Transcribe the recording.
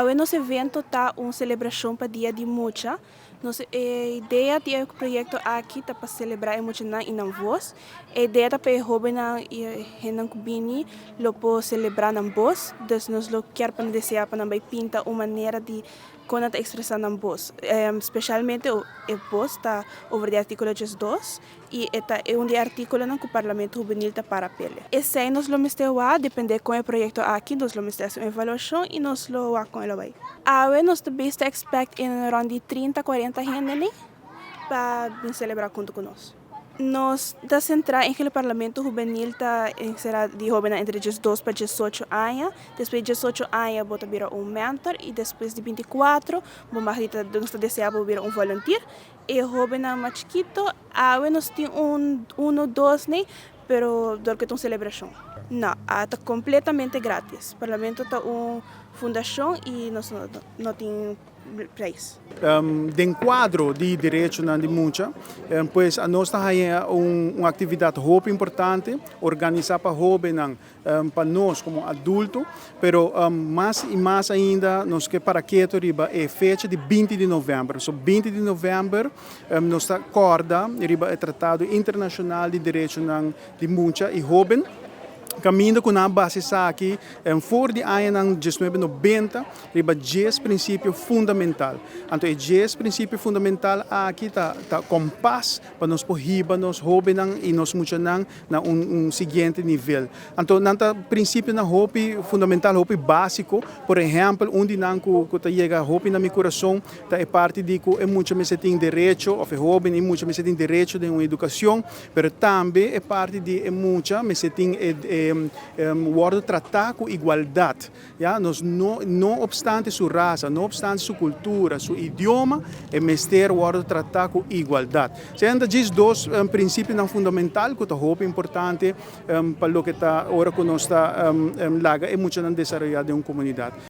Awe nos evento ta un selebrashon pa Dia di Mucha. Nos idea di e proyekto aki ta pa selebrá e muchanan i nan bos. E idea ta pa e hóbennan i e hendenan ku bini lo por selebrá nan bos. Dus nos lo kier pa deseá pa nan bai pinta un manera di kon nan ta ekspresá nan bos. Spesialmente e bos ta over di artíkulo 12 i e ta un di e artíkulonan ku Parlamento Hubenil ta para pele. Esei nos lo mester wak, dependé kon e proyekto aki, nos lo mester hasi un evaluashon i nos lo wak kon e lo bai. Awe nos ta bes ta expect in rond di 30, 40 hende pa bin selebrá huntu ku nos. Nos ta sentrá en Parlamento Hubenil ta será di hóbennan entre 12 pa 18 aña. Despues di 18 aña bo ta bira un mentor i despues di 24 bo mag nos ta deseá bo bira un volunteer. E hóbennan mas chikitu, awe nos tin un, uno, dos, ne, pero dor ku ta un selebrashon. No, ta kompletamente gratis. Parlamento ta un fundashon i nos no tin preis. Den kuadro di derechonan di mucha, pues nos ta haña un aktividat hopi importante, organisá pa hóbennan, pa nos komo adulto, pero mas i mas ainda nos ke para ketu riba e fecha di 20 di novèmber. So 20 di novèmber nos ta kòrda riba e Tratado Internashonal di Derechonan di Mucha i Hóben, kaminda ku nan a basa esaki for di añanan 1990 riba 10 prinsipio fundamental. Anto e 10 prinsipio fundamental aki ta kompas pa nos por hiba nos hóbennan i nos muchanan na un siguiente nivel. Anto nan ta prinsipionan hopi fundamental, hopi básiko. Por ehèmpel, un di nan ku ta yega hopi na mi kurason ta e parti di ku e mucha mester tin derecho, òf e hóben i mucha mester tin derecho den un edukashon, pero tambe e parti di e mucha mester tin e wòrdu tratá ku igualdat. Ya, nos no, no obstante su rasa, no obstante su kultura, su idioma, e mester wòrdu tratá ku igualdat. Esei ta djis dos prinsipionan fundamental ku ta hopi importante pa loke ta ora ku nos ta laga e muchanan desaroyá den un komunidat.